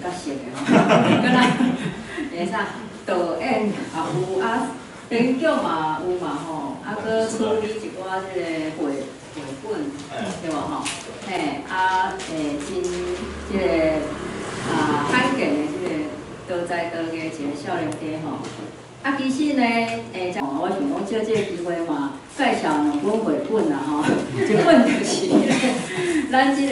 角色的吼，敢若会啥導演也有啊，編劇嘛有嘛吼，啊，閣處理一寡這個繪本，對無吼？嘿，啊，真這個啊罕見的這個多才多藝一個少年家吼。啊，其實呢，我想講借這個機會嘛，介紹兩本繪本啦吼，一本就是咱這個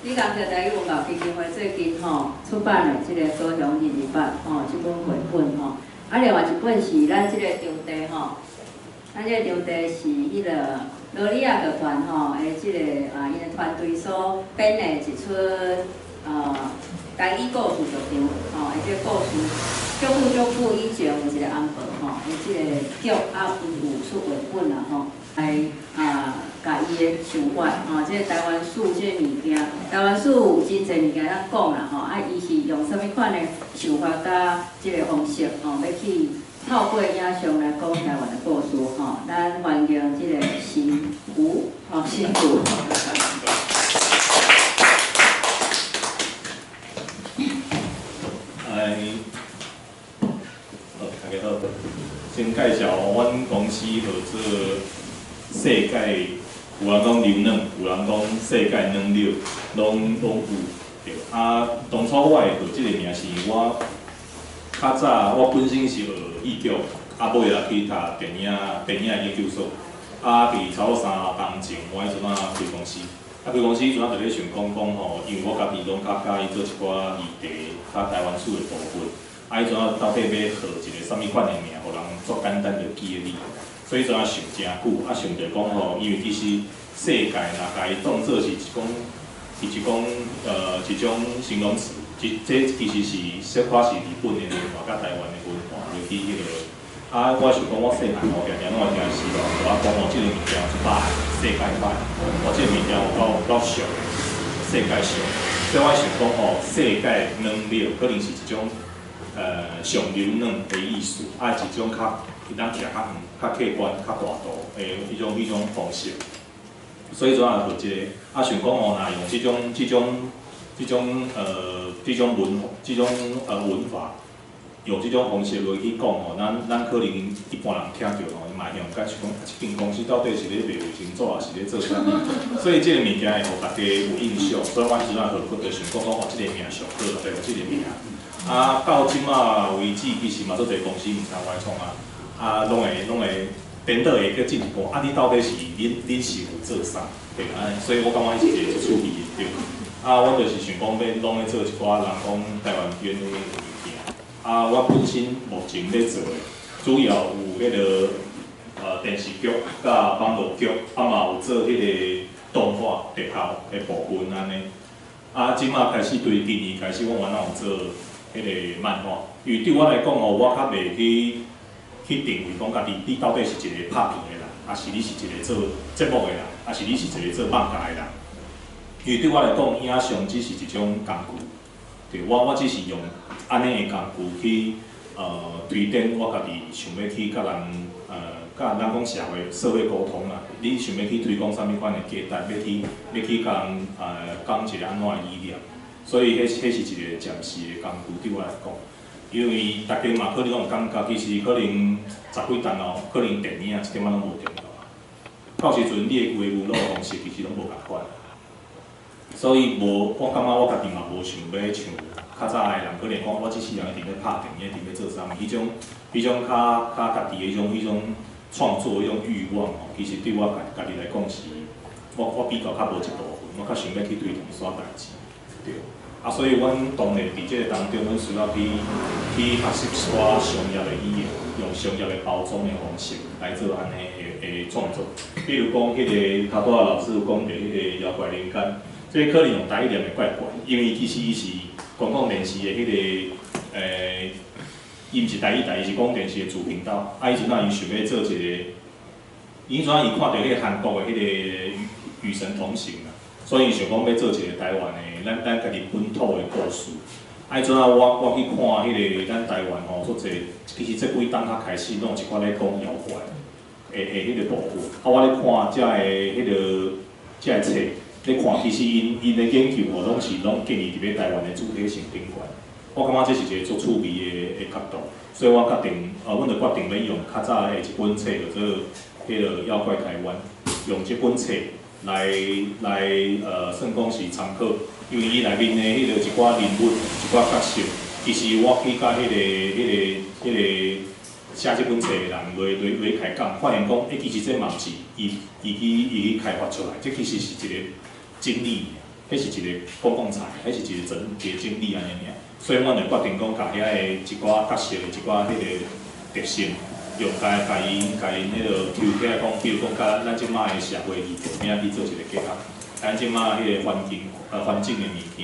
李江台台語文教基金會最近吼出版的這個《高雄二二八》吼，這本繪本吼，啊，另外一本是咱這個場地吼，咱這個場地是彼個羅里亞劇團吼的這個啊，𪜶的團隊所編的一齣台語故事劇場吼，的這個故事，足久足久以前有一個翁婆吼，的這個劇啊，有出繪本啦吼，來啊，共伊的想法吼，這個台灣史這個物件，台灣史有真濟物件通講啦吼，啊，伊是用啥物款的想法佮這個方式吼，欲去透過影像來講台灣的故事吼，咱歡迎這個新吳吼，新吳。哎，好，大家好。先介紹阮公司號做世界，有人講流軟，有人講世界軟流，攏有。對，啊，當初我會號這個名是我較早我本身是學戲劇，啊，尾仔去讀電影研究所，啊，佇差不多3冬前，我彼陣仔開公司，啊，開公司彼陣仔就咧想講講吼，因為我家己攏較佮意做一寡議題，較台灣史的部分，啊，彼陣仔到底欲號一個啥物款的名，予人足簡單就記得你，所以彼陣仔想誠久，啊，想著講吼，因為其實世界若共伊當做是一講，是一講一種形容詞，這其實是小可是日本的文化佮台灣的文化落去彼個。啊，我想講我細漢吼，定定攏會聽時咯，予我講哦，這個物件一百世界歹，我這個物件有夠俗的，世界俗。所以我想講吼，世界軟流可能是一種上流軟的意思，啊，一種較會當徛較遠、較客觀、較大度的彼種方式。所以怎啊學這個，啊想講吼，若用這種文法，用這種方式落去講吼，咱可能一般人聽著吼，伊嘛會感覺講，啊，這間公司到底是咧賣衛生紙，抑是咧做啥物？所以這個物件會予大家有印象，所以我彼陣學閣就想講講，哦，這個名上好，就用這個名。啊，到這馬為止，其實嘛足濟公司毋知我創啊，啊，攏會顛倒會閣進一步，啊，你到底是恁是有做啥？對啊，所以我感覺彼是一個足趣味的對。啊，阮就是想講欲攏咧做一寡人講台灣編的物件。啊，我本身目前咧做的，主要有彼個電視劇、佮網路劇，啊嘛有做彼個動畫特效的部分按呢。啊，這馬開始對今年開始，我原來有做彼個漫畫，因為對我來講吼，我較袂去定位講家己，你到底是一個拍片的人，抑是你是一個做節目的人，抑是你是一個做漫畫的人。因為對我來講，影像只是一種工具，對我只是用按呢的工具去推展我家己想欲去佮人佮咱講社會溝通啦。你想欲去推廣啥物款的價值，欲去佮人講一個按怎的理念，所以彼是一個暫時的工具對我來講。因為大家嘛可能攏有感覺，其實可能十幾冬哦，可能電影一點仔攏無重要啊。到時陣你的規娛樂方式其實攏無仝款，所以無，我感覺我家己嘛無想欲像較早的人，可能講我這世人一定咧拍電影，一定咧做啥物，彼種較家己的彼種創作彼種慾望吼，其實對我家己來講是，我比較無這部分，我較想欲去推動煞代誌，對。啊，所以阮當然佇這個當中，阮需要去學習一寡商業的語言，用商業的包裝的方式來做按呢的創作。比如講，彼個頭拄仔老師有講著彼個妖怪人間，這個可能用台語念會怪怪，因為其實伊是公共電視的彼個伊毋是台語台，伊是廣電視的主頻道。啊，彼陣仔伊想欲做一個，彼陣仔伊看著彼個韓國的彼個與神同行啦，所以伊想講欲做一個台灣的，咱家己本土的故事。啊，彼陣仔我去看彼個咱台灣吼，足濟，其實這幾冬較開始攏有一寡咧講妖怪的彼個部分。啊，我咧看遮的彼個遮的冊，咧看，其實𪜶𪜶的研究吼，攏是攏建立佇咧台灣的主體性頂懸。我感覺這是一個足趣味的角度，所以我決定，阮就決定欲用較早的一本冊叫做彼個妖怪台灣，用這本冊來算講是參考，因為伊內面的彼個一寡人物、一寡角色，其實我去佮彼個寫這本冊的人來開講，發現講，其實這嘛毋是伊去開發出來，這其實是一個真理，彼是一個公共財，彼是一個真理按呢爾。所以阮就決定講，共遐个一寡角色的一寡彼個特性，用共𪜶彼個抽起來講，比如講佮咱這擺的社會議題，欲按怎去做一個結合，咱這擺彼個環境的物件，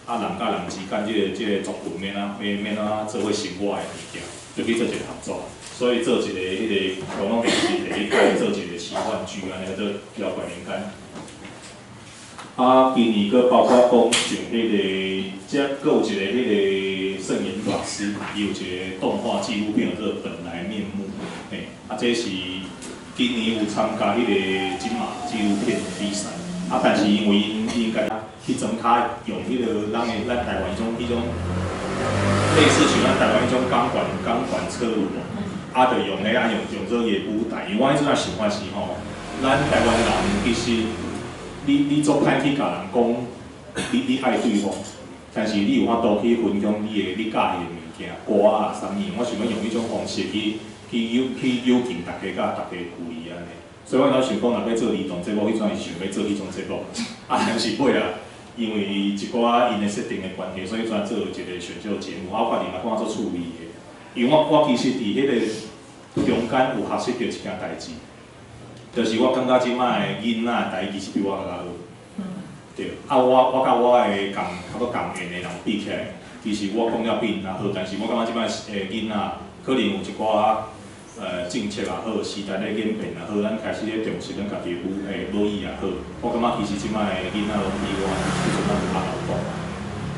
啊人佮人之間這個族群欲按怎欲按怎做伙生活的物件，就去做一個合作。所以做一個彼個公共電視第一擺做一個奇幻劇，按呢叫做妖怪民間。啊，今年閣包括講上彼個，這閣有一個彼個聖嚴法師，伊有一個動畫紀錄片叫做《本來面目》，嘿，啊，這是今年有參加彼個金馬紀錄片比賽，啊，但是因為𪜶𪜶家去裝跤用彼個咱的咱台灣彼種類似像咱台灣彼種鋼管車有無？啊，就用彼啊用做伊的舞台，因為我彼陣仔想法是吼，咱台灣人其實。你足歹去共人講，你愛對方，但是你有法度去分享你的你佮意的物件，歌啊啥物，我想欲用彼種方式去誘近大家，佮大家距離按呢。所以我想講，若欲做兒童節目，彼陣是想欲做彼種節目，啊，但是尾啊，因為一寡𪜶的設定的關係，所以轉做一個選秀節目，我發現嘛感覺足趣味的。因為我其實佇彼個中間有學習著一件代誌。就是我感覺這擺的囡仔台語其實比我閣較好，對。啊，我佮我的仝差不多仝緣的人比起來，其實我講了比𪜶較好，但是我感覺這擺的囡仔可能有一寡政策也好，時代咧演變也好，咱開始咧重視咱家己的母語也好，我感覺其實這擺的囡仔攏比我彼陣仔較𠢕講。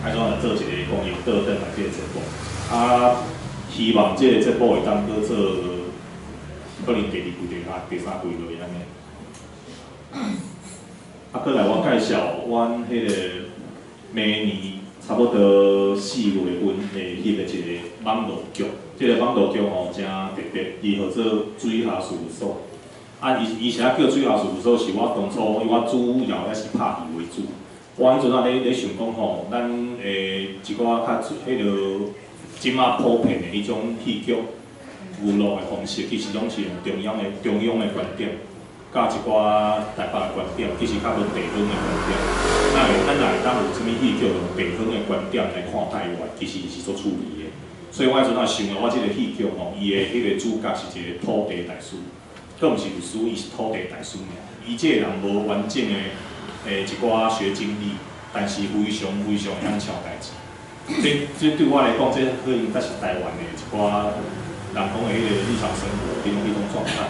啊，怎就做一個講又倒轉來這個節目，啊，希望這個節目會當閣做。可能第二季、第三季落按呢。啊，閣來我介紹，阮彼個明年差不多4月份會翕的一個網路劇。這個網路劇吼誠特別，伊號做水下事務所。啊，伊啥叫水下事務所？是我當初，因為我主要猶是拍戲為主。我彼陣仔咧想講吼，咱的一寡較彼個這馬普遍的彼種戲劇。娛樂的方式，其實攏是用中央的觀點，佮一寡台北的觀點，其實較無地方的觀點。那會咱若會當有啥物戲劇用地方的觀點來看台灣，其實是足趣味的。所以我彼陣仔想的，我這個戲劇吼，伊的彼個主角是一個土地大師，閣毋是律師，伊是土地大師爾。伊這個人無完整的一寡學經歷，但是非常非常會曉抄代誌。這對我來講，這可能才是台灣的一寡。人講的彼個日常生活彼種狀態，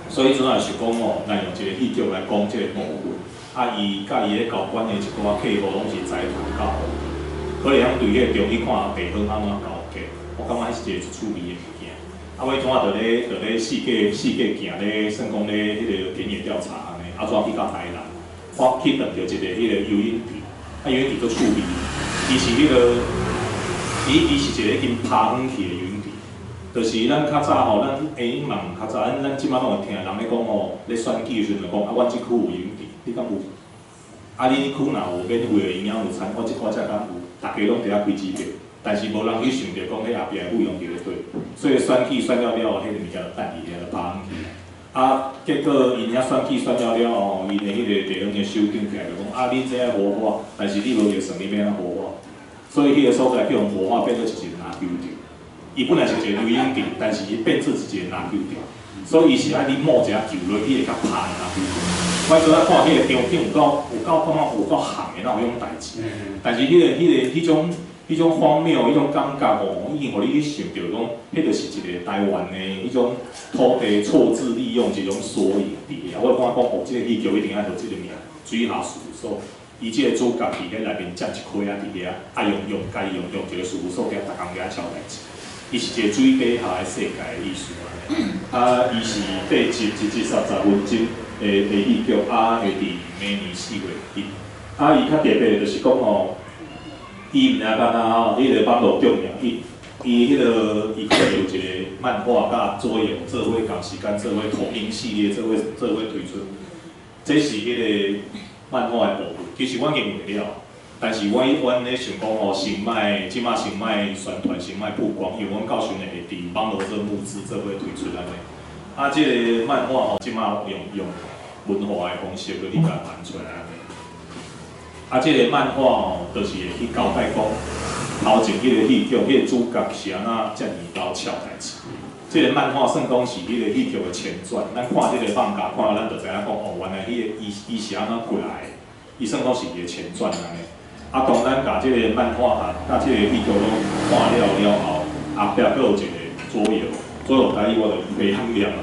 所以彼陣仔想講吼，咱用一個戲劇來講這個部分，啊，伊佮伊咧交關的一寡客戶攏是財團佮可能通對彼個中去看地方按怎交結，我感覺彼是一個足趣味的物件。啊，我彼陣仔就咧四界行咧，算講咧彼個田野調查按呢，啊，怎去到台南，我去碰著一個彼個游泳池，啊，游泳池足趣味，伊是彼個，伊是一個已經拋遠去的游泳池。就是咱較早吼，咱嘛毋較早，咱這擺攏會聽人咧講吼，咧選舉的時陣就講啊，阮這區有游泳池，你敢有？啊，恁區若有免費的營養午餐，我這敢有？逐家攏佇遐開支票，但是無人去想著講彼後壁的費用佇咧佗，所以選舉選了了後，彼個物件就擲佇遐就拋遠去。啊，結果𪜶遐選舉選了了後，𪜶的彼個地方的首長起來就講啊，恁這愛活化，但是你無預算，你欲按怎活化？所以彼個所在去予活化變做一個籃球場。伊本來是一個游泳池，但是伊變做一個籃球場，所以伊是愛你摸一下球落去會較拍的籃球場。我彼陣仔看彼個場景有夠感覺有夠譀的，哪有彼種代誌？但是彼種荒謬、彼種感覺吼，已經予你去想著講，彼就是一個台灣的彼種土地錯置利用一種縮影佇遐。我就感覺講，哦，這個戲劇一定愛予這個名，水下事務所。伊這個主角佇彼內面佔一塊仔佇遐，啊用家己用一個事務所遐逐工遐抄代誌。伊是一個水底下的世界的意思。啊，伊是八集一集30分鐘。的戲劇，啊會佇明年4月去。啊，伊較特別的就是講吼，伊毋爾干焦吼，彼个網路重要，伊伊彼个伊可能有一個漫畫佮桌遊做伙仝時間做伙同名系列做伙做伙推出，這是彼個漫畫的部分。其實我已經畫了，但是阮咧想講吼，先莫這馬先莫宣傳，先莫曝光，因為阮到時陣會佇網路做募資，做伙推出按呢。啊，這个漫畫吼，這馬用文化的方式去共彈出來按呢。啊，這个漫畫吼，就是會去交代講，頭前彼个戲劇，彼个主角是按怎遮爾𠢕俏代誌。這个漫畫算講是彼个戲劇的前傳，咱看這个放假看，咱就知影講哦，原來彼个伊伊是按怎過來的，伊算講是伊的前傳按呢。啊，當咱共這个漫畫佮這個戲劇攏看了了後，後壁閣有一個桌遊，桌遊台語我就袂曉念啊。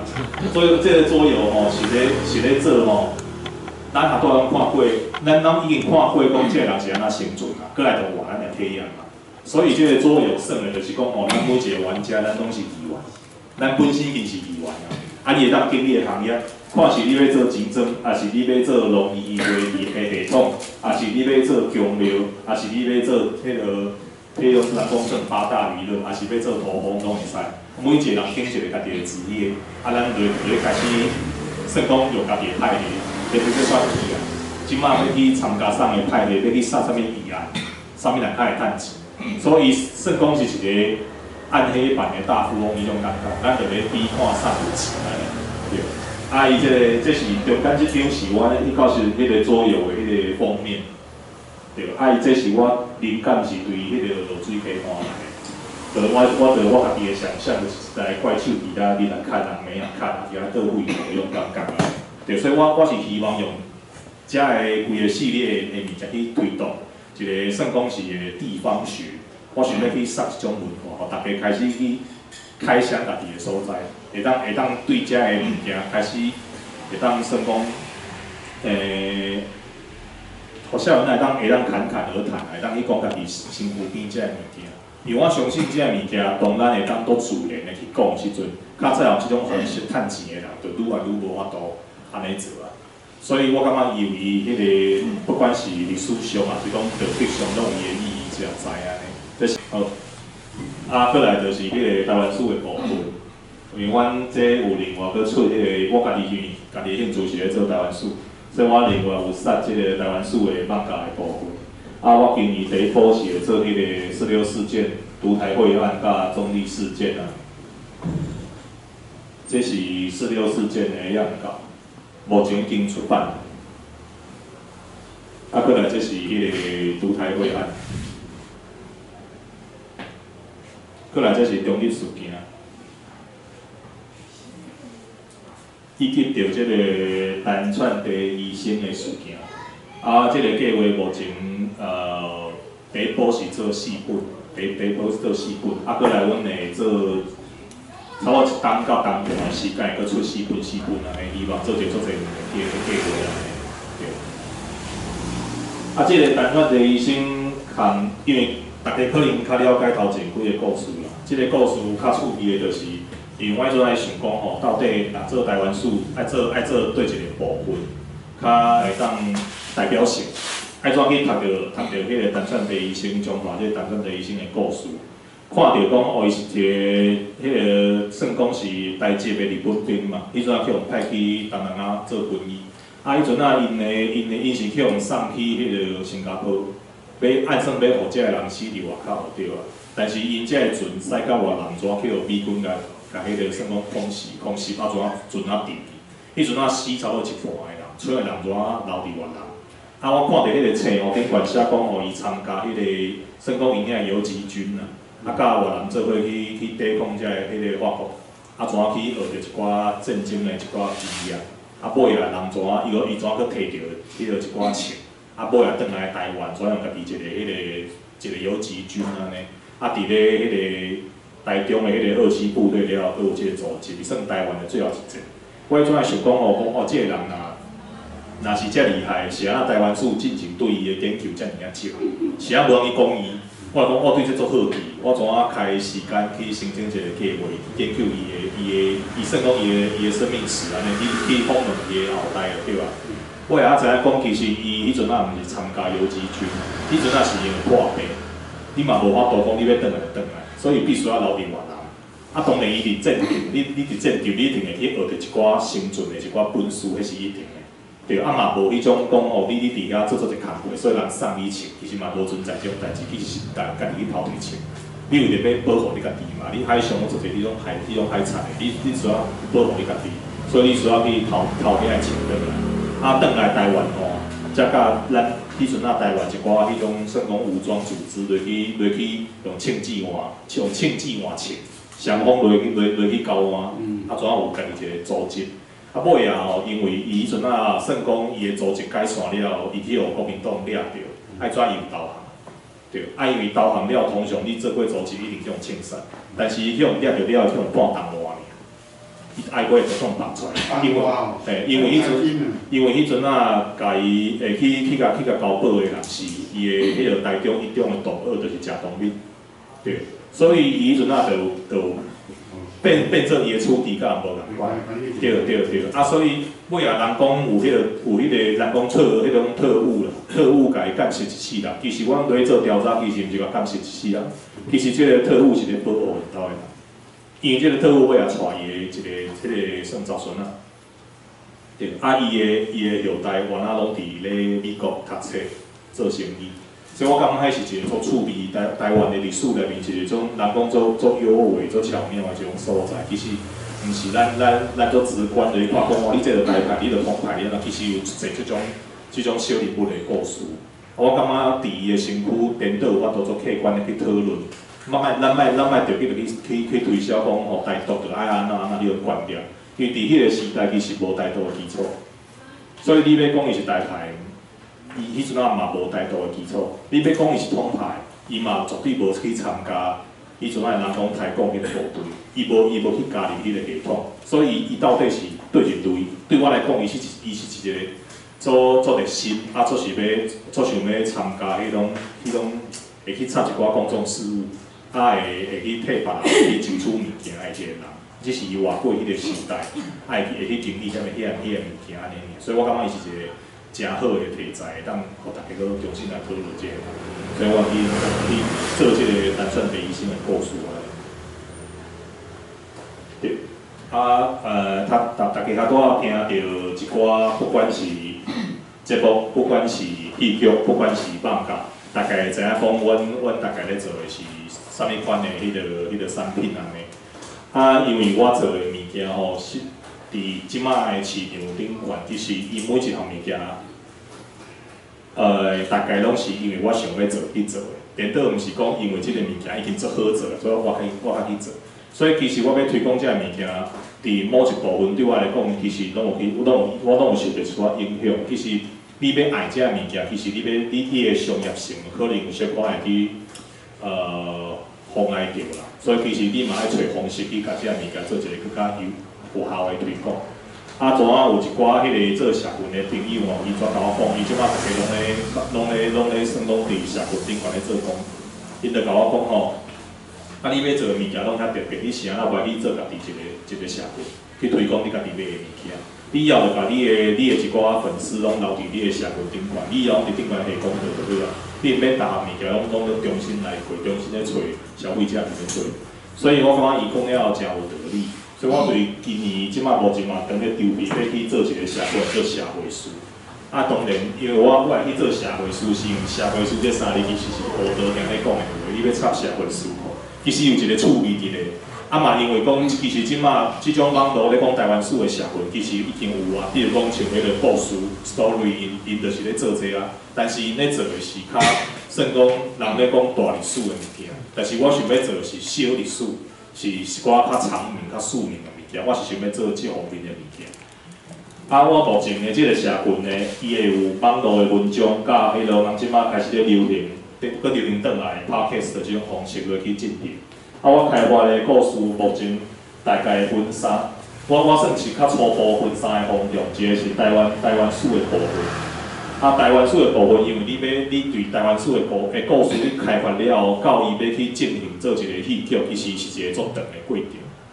所以這个桌遊吼是咧做吼，咱下拄攏看過，咱攏已經看過講這个人是按怎生存啊，閣來就換咱來體驗嘛。所以這个桌遊算的就是講吼，咱每一個玩家，咱攏是議員，咱本身已經是議員啊。啊，你會當揀你的行業，看是你欲做錢莊，抑是你欲做農業的系統，抑是你欲做宮廟，抑是你欲做彼个人講算八大娛樂，抑是欲做土風攏會使。每一個人揀一個家己的職業，啊，咱就開始算講用家己的派系，特別去選舉啊。這馬欲去參加啥个派系，欲去殺啥物議案，啥物人較會趁錢。所以算講是一個暗黑版的大富翁彼種感覺，咱就咧比看啥有錢按呢。對。啊，伊這个這是中間這張是阮彼到時彼个桌遊的彼个封面。對，啊，伊這是我靈感是對彼个濁水溪岸來的。就我家己的想象，就是一台怪手佇遐你來看人，妹仔看，啊，佇遐倒位彼種感覺啊。對，所以我是希望用遮个規个系列的物件去推動一個算講是個地方學。我想欲去殺這種文化，予大家開始去開箱家己的所在，會當對遮個物件開始會當算講，予少年會當侃侃而談，會當去講家己身軀邊遮個物件。因為我相信這個物件，當咱會當足自然的去講的時陣，較早用這種方式趁錢的人，就愈來愈無法度按呢做啊。所以我感覺伊有伊彼个，不管是歷史上，抑是講道德上，攏有伊的意義才知按呢。這是好。啊，閣來就是彼个台灣史的部分，因為阮這有另外閣出彼个，我家己因為家己的興趣是咧做台灣史，所以我另外有殺這个台灣史的漫畫的部分。啊，我今年第一波是會做彼个四六事件、獨台會案佮中壢事件啊。這是四六事件的樣稿，目前已經出版。啊，閣來這是彼个獨台會案。閣來這是中壢事件，以及著這个陳串地醫生的事件。啊，這个計畫目前第一波是做四本，第一波是做四本，啊，閣來阮會做差不多一冬到冬半的時間，會閣出四本四本按呢，希望做一個足濟的計劃按呢。對。啊，這个陳串地醫生含，因為大家可能較了解頭前幾个故事啦。這个故事較趣味的就是，因為我彼陣愛想講吼，到底若做台灣史，愛做佗一个部分，較會當代表性，愛怎去讀著彼个陳串地醫生，彰化這个陳串地醫生的故事，看著講哦，伊是一个彼个算講是台籍的日本兵嘛，彼陣啊去予派去東南亞做軍醫，啊，彼陣啊𪜶是去予送去彼个新加坡。欲按算欲予遮个人死佇外口就對啊，但是𪜶遮个船駛到越南，怎去予美軍共彼个算講空襲，空襲啊怎船啊沉去，彼陣啊死差不多一半个人，剩的人怎留佇越南。啊，我看著彼个冊吼，頂懸寫講吼，伊參加彼个算講𪜶遐游擊軍啊，啊，佮越南做伙去抵抗遮个彼个法國，啊，怎去學著一寡戰爭的一寡經驗，啊，尾啊人怎伊怎閣提著彼个一寡槍。啊，尾仔轉來台灣，怎用家己一個彼個一個游擊軍按呢？啊，佇咧彼個台中的彼個二七部隊了後，閣有這個組織，算台灣的最後一戰。我彼陣想講吼，講哦，這個人若是遮厲害，是按怎台灣史進前對伊的研究遮爾仔少？是按怎無人去講伊？我講我對這足好奇，我怎仔開時間去申請一個計劃，研究伊的伊的，伊算講伊的生命史按呢，去去訪問伊的後代就對啊。我會曉知影講，其實伊彼陣仔毋是參加游擊軍，彼陣仔是因為破病，你嘛無法度講你欲轉來就轉來，所以必須愛留佇越南。啊，當然伊佇戰場，你佇戰場，你一定會去學著一寡生存的一寡本事，彼是一定的。對，啊嘛無彼種講哦，你佇遐做做一工課，所以人送你穿，其實嘛無存在這種代誌，其實是家己去偷摕穿。你為著欲保護你家己嘛，你海上做濟彼種海彼種海賊的，你需要保護你家己，所以你需要去偷偷遐個穿轉來。啊，轉來台灣吼，才佮咱彼陣仔台灣一寡彼種算講武裝組織落去用銃子換，用銃子換槍，雙方落去交換，啊，怎有家己一個組織。啊，尾仔吼，因為伊彼陣仔算講伊的組織解散了，伊去予國民黨掠著，愛怎伊有投降？對，啊，因為投降了，通常你做過組織一定去予槍殺，但是伊去予掠著了，去予判重活爾，伊愛過就予放出來，因為，嘿，因為彼陣仔共伊會去共交保的人是伊的彼个台中一中的同學，就是謝東閔，對，所以伊彼陣仔就變做伊的處置佮人無仝款，對對對，啊，所以尾仔人講有彼個人講特彼種特務啦，特務共伊監視一世人，其實阮咧做調查，其實毋是共監視一世人，其實這個特務是咧保護𪜶兜的人，因為這個特務尾仔帶伊的一個彼個算查孫仔，對，啊，伊的後代原來攏佇咧美國讀冊做生意。所以我感覺彼是一個足趣味，台灣的歷史內面一個種人講足幽微、足巧妙的一種所在。其實毋是咱足直觀的看講哦，你這个台派，你著統派，你按怎其實有濟這種小人物的故事。我感覺佇伊的身軀顛倒有法度足客觀的去討論。咱莫著去去推銷講吼，台獨著愛按怎按怎，彼個觀念。因為佇彼個時代其實無台獨的基礎，所以你欲講伊是台派，伊彼陣仔嘛無台獨的基礎。你欲講伊是統派，伊嘛絕對無去參加彼陣仔人講台共彼個部隊，伊無去加入彼個系統，所以伊到底是佗一類？對我來講，伊是一個足熱心，啊，足是欲足想欲參加彼種會去插一寡公眾事務，啊，會去替別人去爭取物件的一個人。只是伊活過彼個時代，啊，會去經歷啥物彼個物件按呢爾，所以我感覺伊是一個誠好的題材，會當予大家閣重新來討論這個。所以我去做這個陳雪醫生的故事啊。對，啊，大家較拄仔聽著一寡，不管是節目，不管是戲劇，不管是放假，大概會知影講，阮大概咧做的是啥物款的彼個產品按呢。啊，因為我做的物件吼，是佇這擺的市場頂懸，其實伊每一項物件，大概攏是因為我想欲做去做的，顛倒毋是講因為這個物件已經足好做，所以我較去做。所以其實我欲推廣這個物件，佇某一部分對我來講，其實攏有去，我攏有受著一寡影響。其實你欲愛這個物件，其實你欲你的商業性可能有小可會去妨礙著啦。所以其實你嘛愛揣方式去共這個物件做一個閣較有效的推廣。啊，昨仔有一寡彼個做社群的朋友吼，伊煞共我講，伊這擺逐家攏咧算攏佇社群頂懸咧做工，𪜶就共我講吼，啊，你欲做的物件攏遐特別，你是按怎袂去做家己一個社群，去推廣你家己賣的物件？你以後就共你的一寡粉絲攏留佇你的社群頂懸，你以後佇頂懸下廣告就好啊。你毋免逐項物件攏重新來過，重新咧揣消費者佇咧做。所以我感覺伊講了誠有道理。所以我對今年這擺目前嘛，當咧籌備欲去做一個社群，做社會師。啊，當然，因為我會去做社會師，是因為社會師這三字其實是學道定咧講的話，你欲插社會師吼，其實有一個趣味佇咧。啊嘛，因為講其實這擺這種網路咧講台灣史的社群，其實已經有啊。比如講像彼個故事 story，𪜶就是咧做這啊。但是𪜶咧做的是較算講人咧講大歷史的物件，但是我想欲做的是小歷史，是一寡較常民、較庶民的物件。我是想欲做這方面的物件。啊，我目前的這個社群呢，伊會有網路的文章，佮彼落人這擺開始咧流行，閣流行轉來 podcast 的這種方式落去進行。啊，我開發的故事目前大概分三，我算是較初步分三个方向，一個是台灣史的部分，啊，台灣史的部分，因為你欲你對台灣史的故事你開發了後，到伊欲去進行做一個戲劇，其實是一個足長的過程。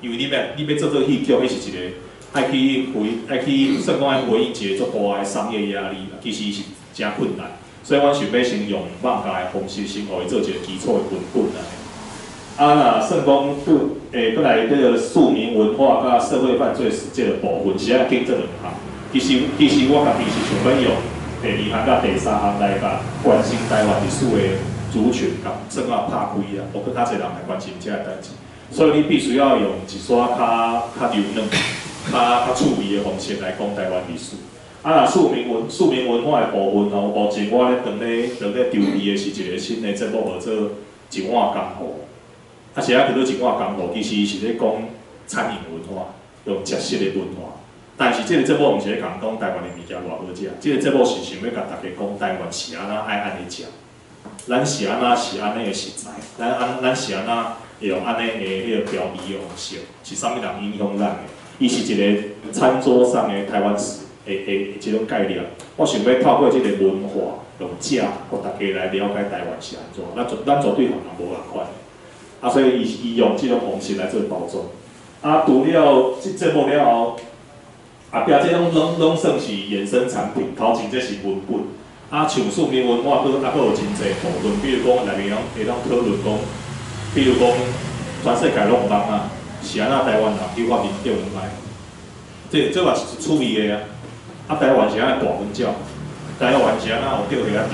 因為你欲做做戲劇，彼是一個愛去回愛去算講愛回應一個足大的商業壓力啦，其實是誠困難。所以阮想欲先用艋舺的方式，先予伊做一個基礎的文本啊。啊，若算講對，閣來這個庶民文化佮社會犯罪史這個部分，是愛經這兩項。其實我家己是想欲用第二項佮第三項來共關心台灣歷史的族群，共算啊拍開啊，予閣較濟人來關心這个代誌。所以你必須要用一撮較柔軟、較趣味的方式來講台灣歷史。啊，若庶民文化的部分吼，目前我咧當咧籌備的是一個新的節目，號做《一碗江湖》。啊，是啊，叫做一碗江湖，其實是咧講餐飲文化，用食食的文化。但是這個節目毋是咧共講台灣的物件偌好食，這個節目是想欲共大家講台灣是按怎愛按呢食，咱是按怎是按呢的食材，咱是按怎會用按呢的彼个調味的方式，是啥物人影響咱的？伊是一個餐桌上的台灣史的這種概念。我想欲透過這個文化，用食，予大家來了解台灣是按怎。咱絕對予人無仝款的。啊，所以伊用這種方式來做包裝。啊，除了這節目了後，後壁這攏算是衍生產品，頭前這是文本。啊，像庶民文化，閣有真濟部分，比如講內面會當討論講，比如講全世界攏毋捌啊，是按怎台灣人去發明中文來？這嘛是趣味的啊。啊，台灣是按怎大分鳥？台灣是按怎有釣蝦仔場？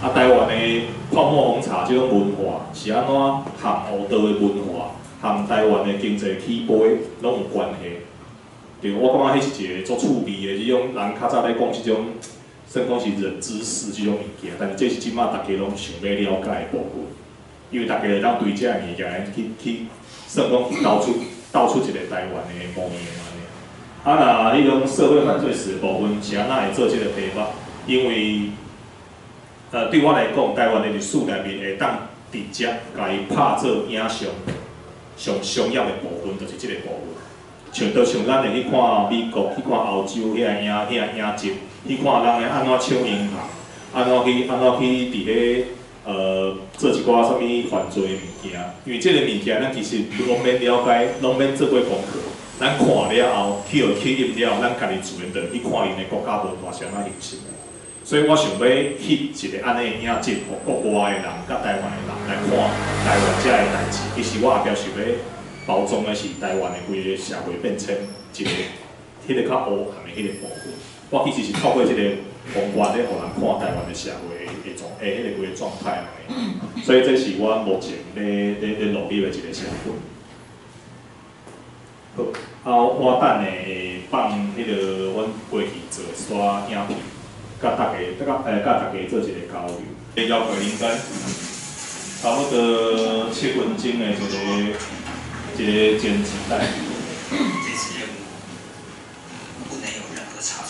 啊，台灣的泡沫紅茶這種文化是按怎和黑道的文化，和台灣的經濟起飛攏有關係。對，我感覺彼是一個足趣味的這種人較早咧講這種，算講是冷知識這種物件，但是這是這馬大家攏想欲了解的部分，因為大家會當對這个物件去算講去導出一個台灣的模樣按呢。啊，若彼種社會犯罪史的部分是按怎會做這個題目？因為對我來講，台灣的歷史內面會當直接共伊拍做影像，上商業的部分就是這個部分。像就像咱會去看美國、去看歐洲彼个影集，去看人會按怎搶銀行，按怎去佇咧做一寡啥物犯罪的物件。因為這个物件，咱其實攏免了解，攏免做過功課。咱看了後，去予吸引了後，咱家己自然就會去看𪜶的國家文化是按怎形成的。所以我想欲翕一個按呢的影集，予國外的人佮台灣的人來看台灣遮的代誌。其實我後壁想欲包裝的是台灣的規个社會變遷，一個彼个較黑暗的彼个部分。我其實是透過這個方法咧，予人看台灣的社會的狀，彼个規个狀態按呢。所以這是我目前咧努力的一個成分。好，啊，我等下會放彼个阮過去做的一撮影片，佮大家做一個交流。要求應該差不多7分鐘的一個剪輯帶。這次任務不能有任何差錯。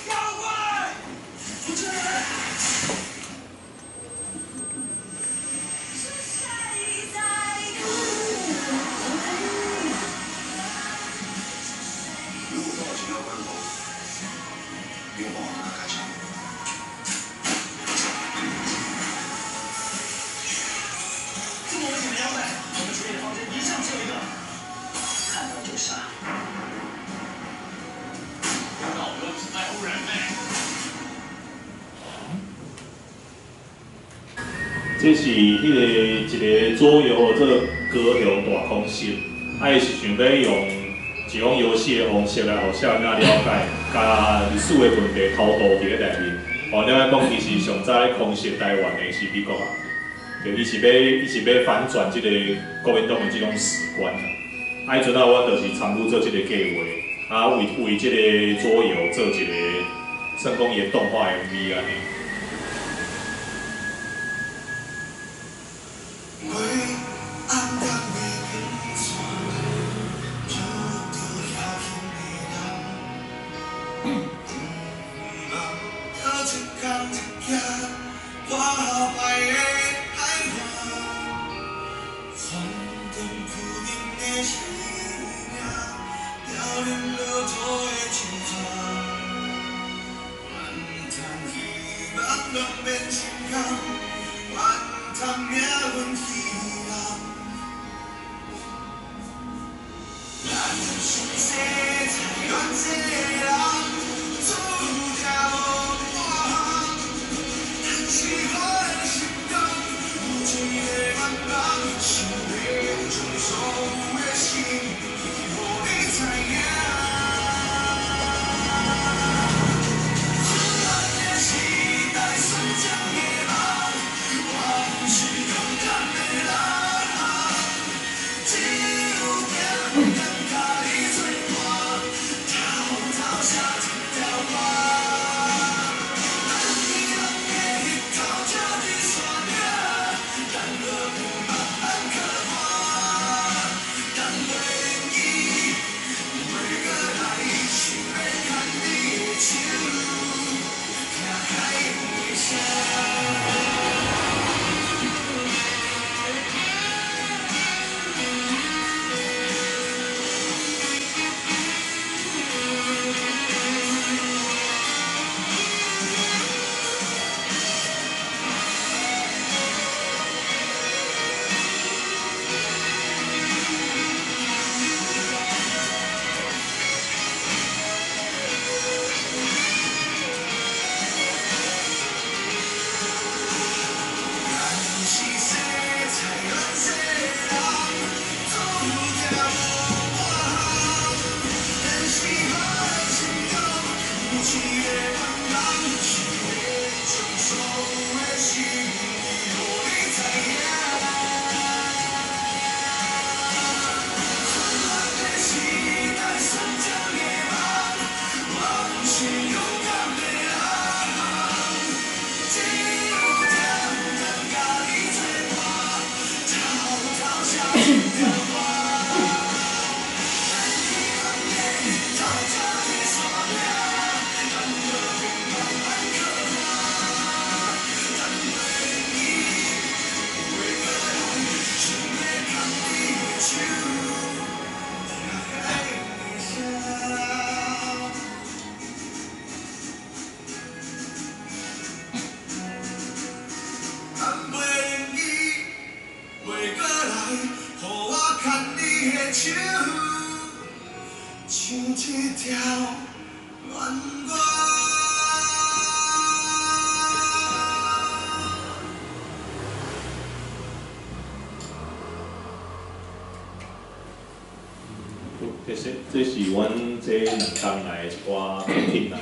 妖怪，不见！是誰在哭？如果到緊要關頭，你有辦法跟他開槍。這麼危險的腰帶，我們處理的方針一向只有一個，看到就殺。老哥是在乎人類。這是彼个一個桌遊，做高雄大空襲，啊，伊是想欲用一種遊戲的方式來予少年仔了解，共歷史的問題偷渡佇咧內面。哦，了解講其實上早咧空襲台灣的是美國啊，對，伊是欲反轉這個國民黨的這種史觀啊。啊，彼陣仔阮就是參與做這個計劃，啊，為這個桌遊做一個算講伊的動畫 MV 按呢。黑暗的冰川，惹著遐凶的人，毋通一工一行破坏的海岸，风灯浮面顶，生命，凋零落土的青春。怨叹希望拢免心甘，怨叹命运虚伪。咱是西菜园这人，注定无半项。但是我的心肝，有一个愿望，想欲将所有的心意，予你知影。混乱的时代，纯真的梦，我毋是勇敢的人，只有行不通佮你做伴，偷偷写一条歌。等希望的日头照伫山顶，等落雨慢慢刻画，等袂记，袂过来，想欲牵你的手，听海洋的声。咱是西菜园这人，注定无半项。但是我的心中有一个愿望，想欲将所有的心意予你知影。混乱的时代，纯真的梦，我毋是勇敢的人，只有踮踮佮你做伴，偷偷写一条歌。等希望的日头照伫山顶，等和平慢慢刻画，等袂记，袂过来，想欲牵你的手，听海洋的声。咱袂记，袂过来，予我牵你的手，唱这条恋歌。这是阮这2工来一寡作品啦，